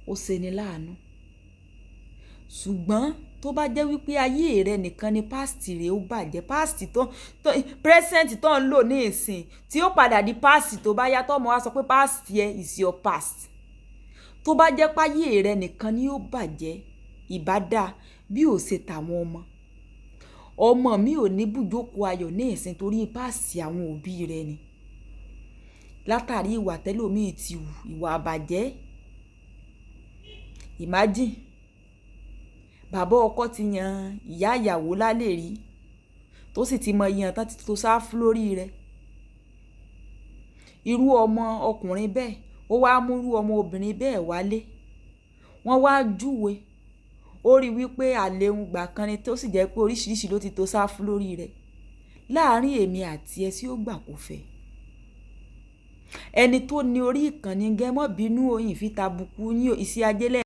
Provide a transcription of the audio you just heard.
Ó ṣeni láàánú. Ṣùgbọ́n tó bá jẹ́ wípé ayé rẹ nìkan ni past rẹ ó bàjẹ́, past tó present tó ń lò ní ìsìn tí ó padà di past tó bá yá, tọ́mọ wá sọ pé past yẹ is your past. Tó bá jẹ́ páyé rẹ nìkan ni ó bàjẹ́, ìbá dáa bí ò ṣe tàwọn ọmọ. Ọmọ mi ò ní bùjókòó ayọ̀ ní ìsìn torí past àwọn òbí rẹ ni. Látàrí ìwà tẹ́lòmíì ti wù, ìwà àbàjẹ́. Imagine, bàbá ọkọ ti yan ìyá ìyàwó lálẹ́ rí, tó sì ti mọ iye tán ti tó sáfù lórí rẹ̀. Irú ọmọ ọkùnrin bẹ́ẹ̀, ó wá mú irú ọmọ obìnrin bẹ́ẹ̀ wálé. Wọ́n wá júwe. Ó rí wípé àlè ń gbà kan ni, tó sì jẹ́ pé oríṣiríṣi ló ti tó sáfù lórí rẹ̀. Láàárín èmi àti ẹ, sí ó gbà kó fẹ́. Ẹni tó ní orí ìkànnì gẹ́ mọ́ bínú oyin fi tàbùkù yín, iṣẹ́ ajé lẹ́.